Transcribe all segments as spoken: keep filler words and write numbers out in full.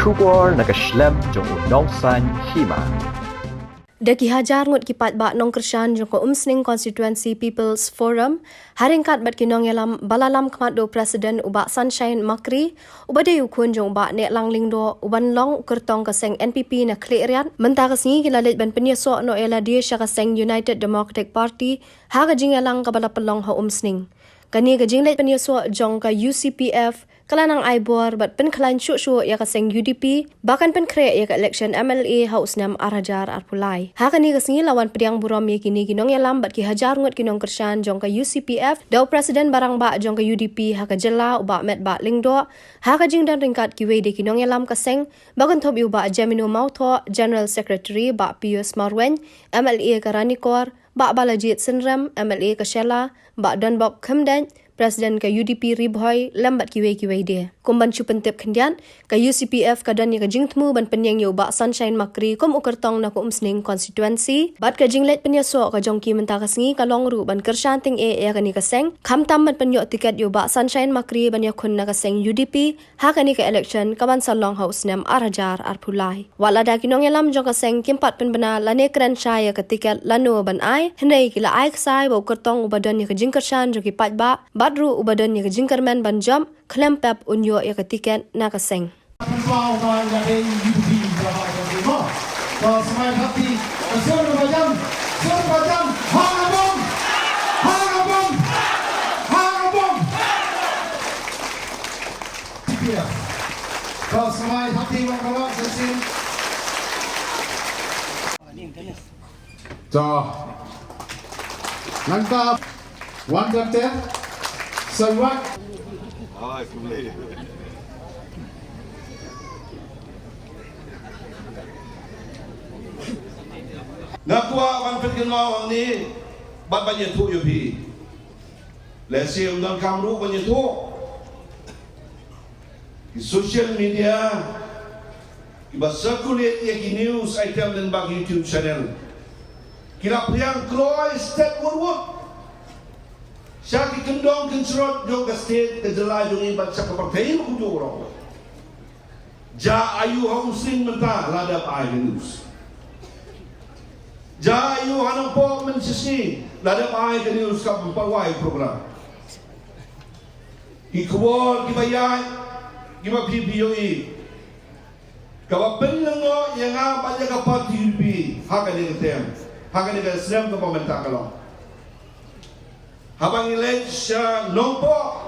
Khubor na ka shlem jong u Nongsaiñ Hima. Da ki hajar ngut ki paidbah nongkyrshan jong ka Umsning Constituency People's Forum, ha ryngkat bad ki nongïalam ba la lam khmat da u President u Bah Sunshine Makri, uba dei u khun jong u Bah Nehlang Lyngdoh, uban long u kyrtong ka seng N P P na Khliehriat, mynta ka sngi ki la leit ban pynïasoh noh ïa lade sha ka seng United Democratic Party, ha ka jingïalang kaba la pynlong ha Umsning. Kane ka jingleit pynïasoh jong ka U C P F ka la nang ai bor bad pynkhlaiñ shuh shuh ïa ka seng U D P ba kan pynkhreh ïa ka election M L A ha u snem ar hajar arphew lai. Ha kane ka sngi la wan pdiang burom ïa kine ki nongïalam bad ki hajar ngut ki nongkyrshan jong ka U C P F da u President ba rangbah jong ka U D P ha ka jylla u Bah Metbah Lyngdoh, ha ka jingdon ryngkat kiwei de ki nongïalam ka seng, ba kynthup ïa u Bah Jemino Mawthoh, General Secretary, Bah Pius Marwein, M L A ka Ranikor, Bah Balajied Synrem, M L A ka Shella, Bah Donbok Khymdeit, President ka U D P Ri Bhoi, lem bad kiwei kiwei de. Kum ban shu pyntip khyndiat, ka U C P F ka don ïa ka jingthmu ban pynïeng ïa u Bah Sunshine Makri kum u kyrtong na ka Umsning Constituency, bad ka jingleit pynïasoh ka jong ki mynta ka sngi ka long ruh ban kyrshan tyngeh ïa kane ka seng, khamtam ban pynïoh tiket ïa u Bah Sunshine Makri ban ïakhun na ka seng U D P, ha kane ka election kaban sa long ha u snem ar hajar arphew lai. Wat lada ki nongïalam jong ka seng kim pat pynbna lane kren shai ïa ka tiket lano ban ai, hynrei ki la ai ksai ba u kyrtong uba don ïa ka jingkyrshan jong ki paidbah, bad ruh uba don ïa ka jingkyrmen ban jop, khlem pep un ïoh ïa ka tiket na ka seng. Ka smai hati wan ka lok session. To. Nangta wan ka te. Salwat. Nga kwah ban pynkynmaw hangne bad ban ïathuh ïa phi. Lehse ym donkam ruh ban ïathuh. Ki social media kiba circulate ïa ki news item lyngba ki YouTube channel ki la phriang kloi stet wut wut sha ki kyndong kynshrot jong ka state, ka jylla jong ngi bad sha ka pyrthei kumjuh ruh. Jia aiu ha Umsning mynta la dep ai ka news. Jia aiu ha Nongpoh mynshisngi la dep ai ka news, ka pynpawai program. Ki khubor kiba ïaid kiba phi phi ïohi, kaba pynlyngngoh ïa nga bad ïa ka party U D P ha kane ka term, ha kane ka snem kaba mynta ka long. Haba ngi leit sha Nongpoh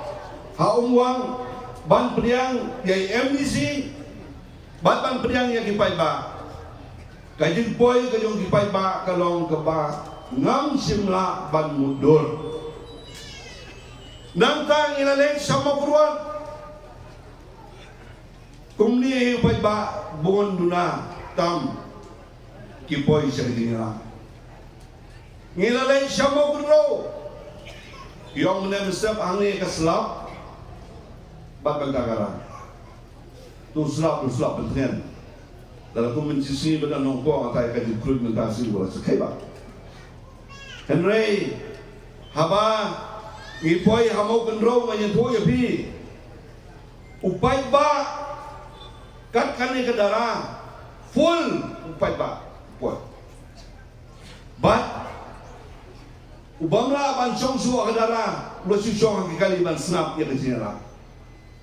ha Umwang ban pdiang ïa i M D C bad ban pdiang ïa ki paidbah, ka jingpoi ka jong ki paidbah ka long kaba ngam shym lah ban mutdur. Nangta ngi la leit sha Mawkyrwat. Kumne hi u paidbah, bun duna tam ki poi sha ka jingïalang. Ngi la leit sha Mawkynrew. Ïong mynne mynstep hangne ka slap bad ban da ka rang. To slap, to slap ban tngen. Lada kum mynshisngi ba da Nongpoh, nga tai ka jingkhrud mynta shisngi ba la sa khie ba. Hynrei haba ngi poi ha Mawkynrew, nga ïathuh ïa phi, u paidbah kat kane ka dara, full u paidbah u poi. Bad u bym lah ban shong shuh ha ka dara, u la shu shong ha ki kali ban sngap ïa ka jingïalang.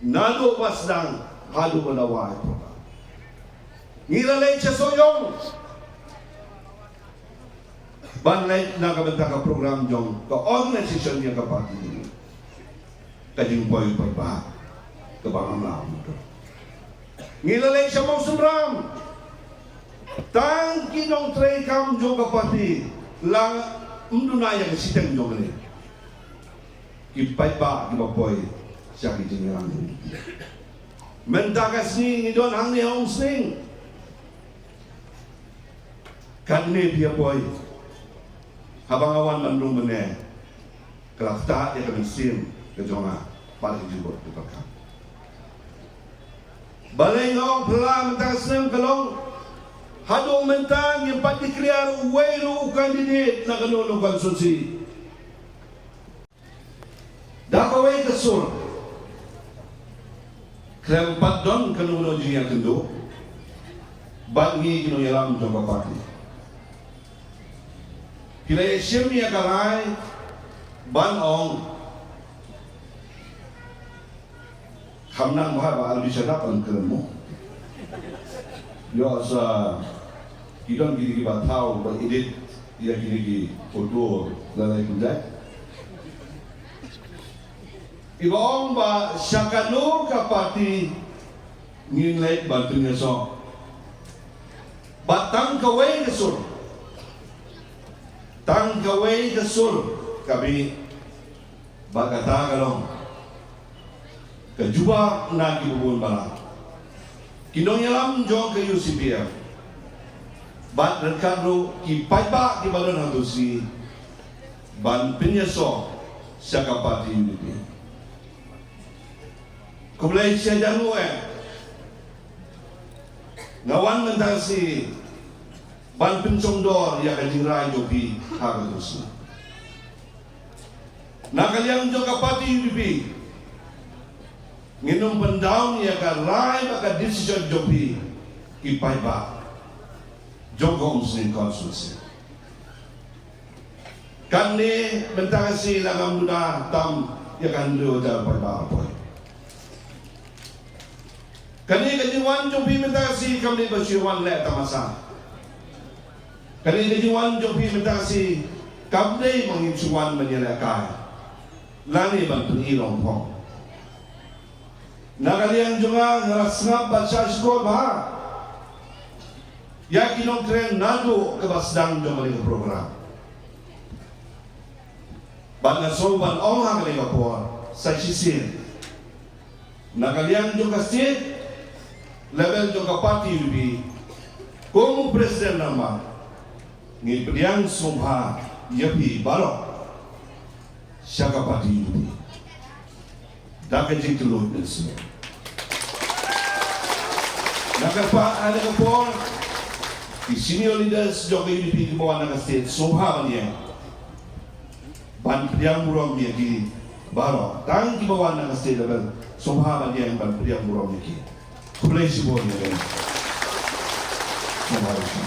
Naduh ba sdang haduh ba la wai program. Ngi la leit sha Sohiong ban leit na ka bynta ka program jong ka organisation jong ka party. Ka jingpoi u paidbah kaba ngam lah ban mutdur. Ngi la leit sha Mawsynram. Tang ki nongtrei kam jong ka party la ym duna ïa ka shiteng jong kane. Ki paidbah kiba poi sha ki jingïalang. Mynta ka sngi ngi don hangne ha Umsning. Katne phi ïa poi. Haba nga wan ban rung mynne, ka la ktah ïa ka mynsiem ka jong nga bad ka jingmut ka jong nga. Balei nga ong phylla mynta ka snem ka long, haduh mynta ngim pat declare uwei ruh u candidate na kano kano ka constituency. Da kawei ka sur, khlem pat don kano kano jingïakynduh, Bad ngi ki nongïalam jong ka party ki la ïashim ïa ka rai ban ong, kham nang bha ba arbi shadap ban kren mo. Ïoh sa ki don kine kiba thaw ba edit ïa kine ki photo la lai kumjai. Iba ong ba sha kano ka party ngin leit ban pynïasoh bad tang kawei ka sur, tang kawei ka sur ka bih. Bad kata ka long ka jubab na ki bun balang, ki nongïalam jong ka U C P F bad ryngkat ruh ki paidbah kiba don ha U C ban pynïasoh sha ka party U D P. Khublei shibun eh. Nga wan mynta shi ban pynshongdor ïa ka jingrai jong phi ha ka U C. Na ka liang jong ka party U D P ngin ym pyndown ïa ka rai bad ka decision jong phi ki paidbah jong ka Umsning constituency. Kane mynta shi la ngam duna tam ïa ka hynriew hajar paidbah poi. Kane ka jingwan jong phi mynta shi kam dei ba shu wan leh tamasa. Kane ka jingwan jong phi mynta shi kam dei ba ngin shu wan ban ïalehkai lane ban pyni long phong. Na ka liang jong nga, nga la sngap bad shah shkor bha ïa ki nongkren naduh kaba sdang jong kane ka program. Bad nga sngew ban ong ha kane ka por sa shisien, na ka liang jong ka state level jong ka party U D P, kum u president number, ngi pdiang sngewbha ïa phi baroh sha ka party U D P. Da ka jingkyllut mynsiem. Na ka pa, na ka por, ki senior leaders jong ka U D P kiba wan na ka state sngewbha ban ïeng ban pdiang burom ïa ki baroh. Tang kiba wan na ka state level sngewbha ban ïeng ban pdiang burom ïa ki. Khublei shibun ïa ki. Sngewbha ïa ki.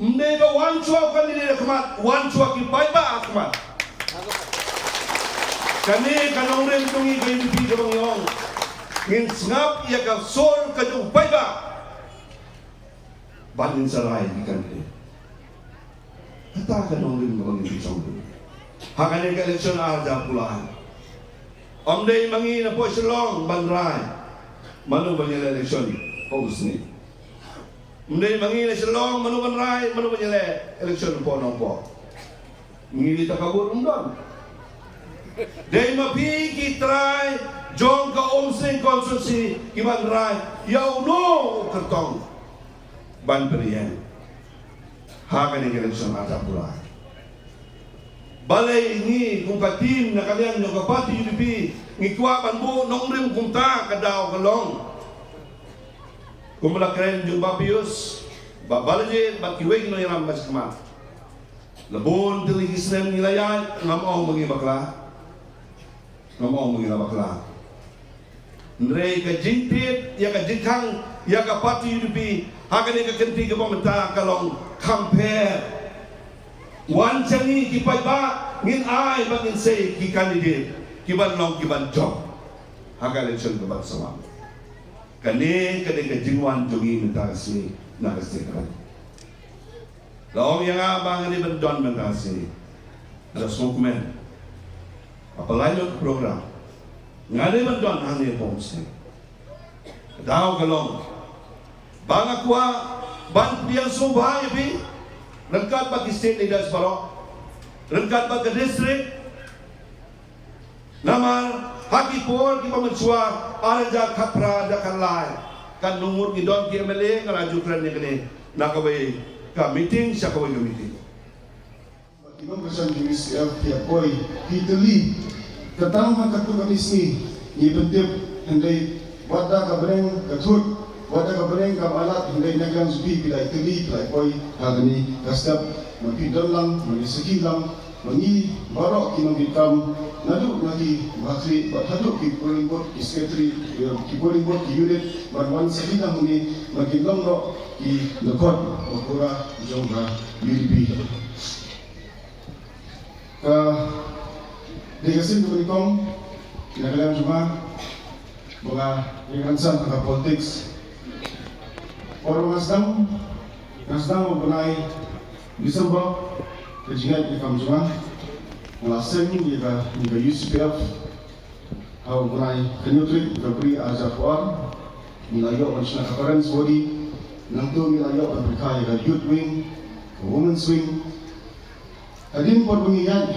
Ym dei ba wan shuwa u candidate ha khmat, wan shuwa ki paidbah ha khmat. Kane ka nongrim jong ngi ka U D P kaba ngi ong, ngin sngap ïa ka sur ka jong u paidbah. Bad ngin sa rai ïa ki candidate. Kata ka nongrim kaba ngi shong. Ha kane ka election ar hajar arphew lai, ym dei ma ngi na poh Shillong ban rai mano ban ïaleh election ha Umsning. Ym dei ma ngi na Shillong mano ban rai, mano ban ïaleh election hapoh Nongpoh. Ngi, kata ka vote ym don. Dei ma phi ki trai jong ka Umsning constituency ki ban rai ïa uno u kyrtong ban pynïeng ha kane ka election ar hajar arphew lai. Balei ngi kum ka team na ka liang jong ka party U D P ngi kwah ban buh nongrim kumta? Ka daw ka long, kumba la kren jong Bah Pius, Bah Balajied bad kiwei ki nongïalam ba sha khmat, la bun tylli ki snem ngi la ïaid, ngam ong ba ngi bakla. Ngam ong ba ngi la bakla. Hynrei ka jingtied ïa ka jingkhang ïa ka party U D P ha kane ka kynti kaba mynta ka long kham pher. Wan sha ngi ki paidbah, ngin ai bad ngin sei ki candidate ki ban long ki ban jop ha ka election ka ban sa wan. Kane ka dei ka jingwan jong ngi mynta ka sngi na ka state ka ban. La ong ïa nga ba nga dei ban don mynta ka sngi. Nga la sngewkmen. Hapdeng ka program nga dei ban don hangne ha Umsning. Ka daw ka long ba nga kwah ban pdiang sngewbha ïa phi ryngkat bad ki state leaders baroh, ryngkat bad ka district. Namar ha ki por kiba mynshuwa, ar hajar khatphra, ar hajar khatlai, katno ngut ngi don ki M L A, nga la ju kren ïa kane na kawei ka meeting sha kawei ka meeting. Ki nongkyrshan jong U C F ki ïa poi, ki tylli. Kata ma katto katne sngi ngi pyntip, hynrei wat da ka bneng ka thut, wat da ka bneng ka mlad, hynrei na ka liang jong phi, phi la ïa tylli, phi la ïa poi ha kane ka step. Ma phi don lang, ma phi sakhi lang, Ma ngi baroh ki nongkitkam, naduh na ki bhakhri bad haduh ki polling booth, ki secretary, ki polling booth, ki unit, ban wan sha ki dang ni, ma ki long noh ki dkhot ba pura jong ka U D P. Ka dei ka sien kaba nyngkong na ka liang jong nga ba nga ïakren san ha ka politics. Por ba nga sdang, nga sdang u bnai December, ka jingïaid ka kam jong nga, nga la seng ïa ka, ïa ka U C P F ha u bnai khyndai tarik February arhajar arphew ar. Ngi la ïoh ban shna ka parents body, nangta ngi la ïoh ban pyrkhat ïa ka youth wing, ka women's wing. Hadien por ba ngi ïaid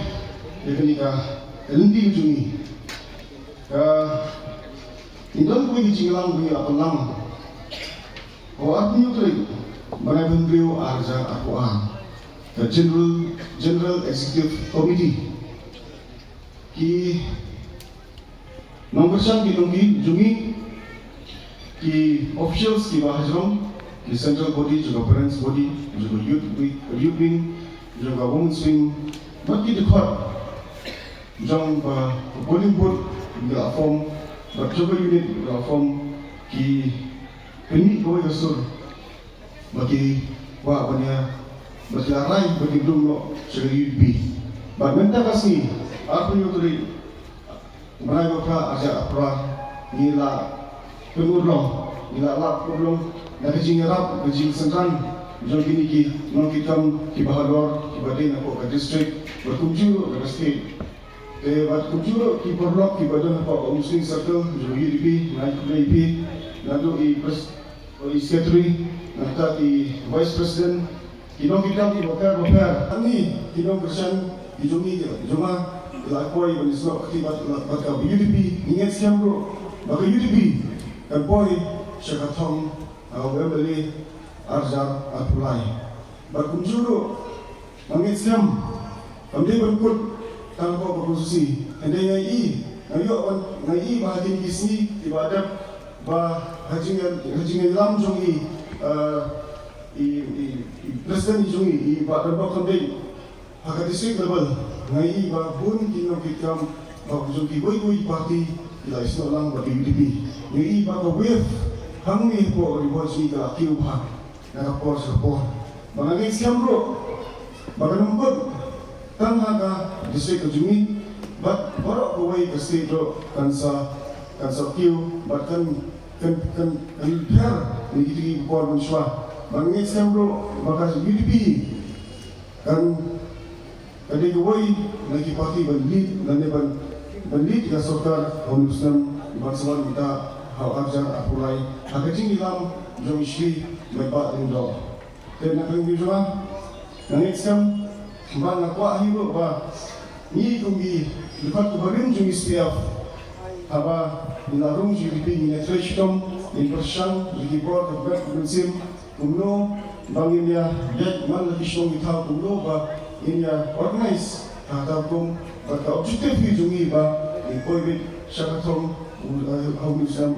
ïa kane ka lynti jong ngi, ka ngi don kawei ka jingïalang ba ngi la pynlang ha u arphew hynñiew tarik bnai ba hynriew arhajar arphew ar, ka General, General Executive Committee. Ki nongkyrshan ki nongki jong ngi, ki officials kiba hajrong, ki central body jong ka parents body, jong ka youth wing, youth wing, jong ka women's wing, bad ki dkhot jong ka polling booth ki la form, bad jong ka unit ki la form, ki pynmih kawei ka sur ba ki kwah ban ïa, ba ki la rai ba ki dum noh sha ka U D P. Bad mynta ka sngi, arphew hynñiew tarik bnai ba phra arhajar arphew ar, ngi la pynurlong, ngi la lap urlong na ka jingïarap, ka jingsynran jong kine ki nongkitkam kiba halor, kiba dei na ka district bad kumjuh ruh na ka state. Te bad kumjuh ruh ki paralok kiba don hapoh ka Umsning Circle jong ka U D P, nga ai khublei ïa phi, naduh i pres-, i secretary, nangta i vice president, ki nongkitkam kiba pher ba pher, ani ki nongkyrshan ki jong ngi, ki jong nga, ki la poi ban ïasnoh kti bad, bad ka U D P. Ngi ngeit skhem ruh ba ka U D P kan poi sha ka thong, uh, U M L A arhajar arphew lai. Bad kumjuh ruh, nga ngeit skhem, kam dei ban kut tang hapoh ka konstituensi. Hynrei nga ïohi, nga ïoh ban, nga ïohi ba ha kine ki sngi kiba dep, ba ha jing, ha jingïalam jong i, eh, i, i, i president jong i, i Bah Rangbah Khamding, ha ka district level, nga ïohi ba bun ki nongkitkam ba jong kiwei kiwei ki party ki la ïasnoh lang bad ka U D P. Nga ïohi ba ka wave hangne hapoh Ri Bhoi jong ngi ka la kiew bha na ka por sha ka por. Ba nga ngeit skhem ruh ba kan ym kut tang ha ka district ka jong ngi, bad baroh kawei ka state ruh kan sa, kan sa kiew bad kan, kan, kan, kan pher na kitei ki por mynshuwa. Ba nga ngeit skhem ruh ba ka U D P kan, ka dei kawei na ki party ban lead, lane ban, ban lead ka sorkar ha une u snem ban sa wan mynta ha u arhajar arphew lai, ha ka jingïalam jong i Shri Metbah Lyngdoh. Te na ka liang jong nga, nga ngeit skhem ba nga kwah hi ruh ba ngi kum ki dkhot kiba rim jong i C P F, haba ngi la rung jong i U D P, ngin ïatrei shitom, ngin pyrshang ïa ki bor kiba bit mynsiem, kumno ba ngin ïa ïaid man la ki shnong ki thaw, kumno ba ngin ïa organise ha ka rukom, bad ka objective hi jong ngi ba ngin poi beit sha ka thong, uh, ha une u snem.